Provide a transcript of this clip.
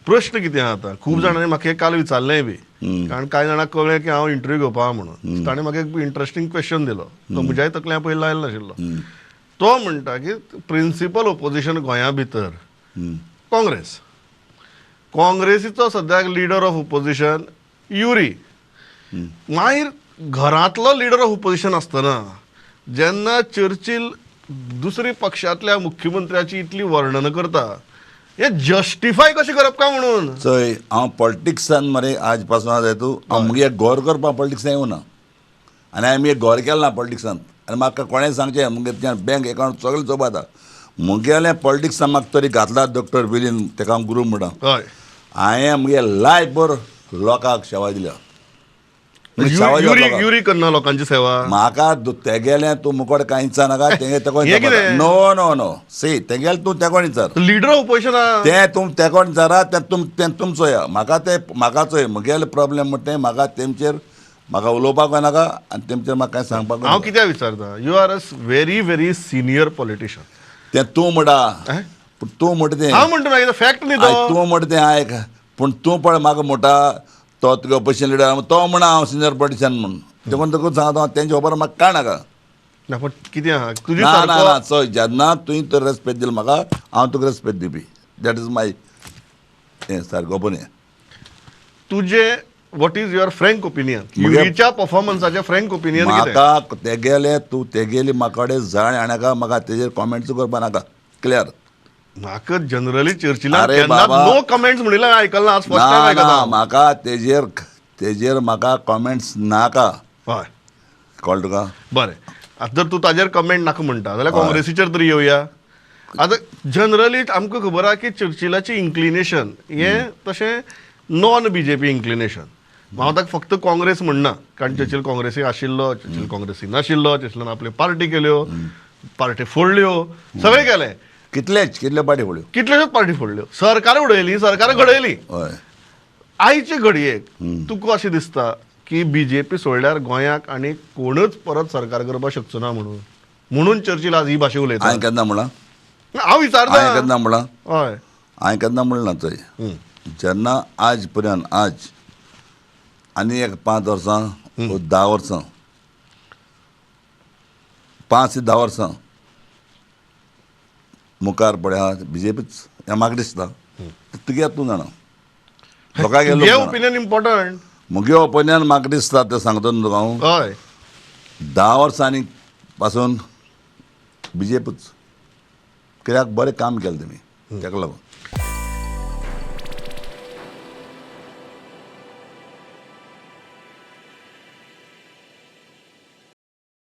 प्रश्न कितें आहा आतां, खूब जाणांनी म्हाका हे काल विचारलेंय बी, कारण कांय जाणांक कळ्ळें की हांव इंटरव्यू घेवपा म्हणून. ताणें म्हाका एक इंट्रस्टींग क्वेश्चन दिलो, तो म्हज्याय तकल्या पयलीं लायलो नाशिल्लो. तो म्हणटा की प्रिंसिपल ओपोजिशन गोंया भितर काँग्रेस, काँग्रेसीचो सद्याक लिडर ऑफ ओपोजिशन युरी. मागीर घरांतलो लिडर ऑफ ओपोजिशन आसतना जेन्ना चर्चिल दुसरी पक्षांतल्या मुख्यमंत्र्याची इतली वर्णन करता, हे जस्टिफाय कशें करप काय म्हणून? चोय, हांव पॉलिटिक्सान मरे आज पासून आसा तूं, हांव मुगे गोर करपाक पॉलिटिक्सान येवना आनी हांवें मुगे गोर केलें ना पॉलिटिक्सान. आनी म्हाका कोणें सांगचें, मुगे बँक एकावंट सगळें चोवपा जाता. मुगेलें पॉलिटिक्सान म्हाका तरी घातला डॉक्टर विलीन, तेका हांव गुरू म्हणटा. हांवें मुगे लायफ भर लोकांक सेवा दिल्या. सेवा दिल्या लोकांक. युरी करना लोकांची सेवा. म्हाका तेगेलें तूं मुकोड कांय विचार नाका, तेगे तेको. हें कितें? नो नो नो, सी, तेगेलें तूं तेकोण विचार. Leader of opposition. तें तूं तेकोण विचारा, तें तुम तें तुमचो या. म्हाका तें म्हाका चोय, मुगेलें प्रॉब्लेम म्हणटा तें म्हाका तेमचेर म्हाका उलोवपाक नाका आनी तेमचेर म्हाका कांय सांगपाक हांव नाका. कित्याक विचारता, you are a very very senior politician. तें तूं म्हणटा, पूण तूं म्हणटा तें हांव म्हणटा मागीर फॅक्ट न्ही आयक, तो. तूं म्हणटा तें आयक, पूण तूं पळय म्हाका म्हणटा तो तुगे ऑपोजिशन लिडर, तो म्हणा हांव सिनियर पॉलिटिशियन म्हणून. देखून तुका सांगता हांव, तेंचे खबर म्हाका कांय नाका. ना, पण कितें आहा तुजी ना ना सारको ना, चोय, जेन्ना तुवें तर रेस्पेद दिलो म्हाका, हांव तुका रेस्पेद दिवपी. That is my हें सारको ओपन हें. तुजें what is your frank opinion, युरीच्या परफॉर्मन्साचें फ्रँक ओपिनियन कितें? म्हाका तेगेले तूं तेगेली म्हाका जाण नाका, म्हाका तेजेर कॉमेंट्स करपा नाका, क्लियर. म्हाका जनरली चर्चिलान अरे केन्ना बाबा. नो कमेंट्स म्हणिल्लें आयकलां, आज फर्स्ट टायम ना आयकता ना हांव. म्हाका तेजेर तेजेर म्हाका कॉमेंट्स नाका. कळ्ळें तुका? बरें, आतां जर तूं ताजेर कमेंट नाका म्हणटा जाल्यार काँग्रेसीचेर तरी येवया. आतां जनरली आमकां खबर आहा की चर्चिलाची इन्क्लिनेशन हें तशें नॉन बीजेपी इन्क्लिनेशन. हांव ताका फक्त काँग्रेस म्हणना, कारण चर्चिल काँग्रेसी आशिल्लो, चर्चिल काँग्रेसी नाशिल्लो, चर्चिलान आपल्यो पार्टी केल्यो, पार्टी फोडल्यो, सगळें केलें. कितलेच कितले पाटी फुडल्यो. कितल्योश्योच पार्टी फोडल्यो, सरकार उडयली, सरकार घडयली. आयचे घडयेक तुका अशें दिसता की बीजेपी सोडल्यार गोंयाक आनी कोणच परत सरकार करपाक शकचो ना म्हणून, म्हणून चर्चिल आज ही भाशा उलयता? हांवें केन्ना म्हणलां? हांव हांवें विचारता. केन्ना म्हणलां? हय. हांवें केन्ना म्हणलें ना. चोय, जेन्ना आज पर्यंत आज आनी एक 5 वर्सां वो 10 वर्सां, 5 ते 10 वर्सां मुखार पळय बीजेपीच हें म्हाका दिसता. तुगे तूं जाणा, लोकांक तुगे ओपिनियन इम्पॉर्टंट. मुगे ओपिनियन म्हाका दिसता तें सांगता न्हू तुका हांव. 10 वर्सांनी पासून बीजेपीच, कित्याक बरें काम केलें तुमी, तेका लागून.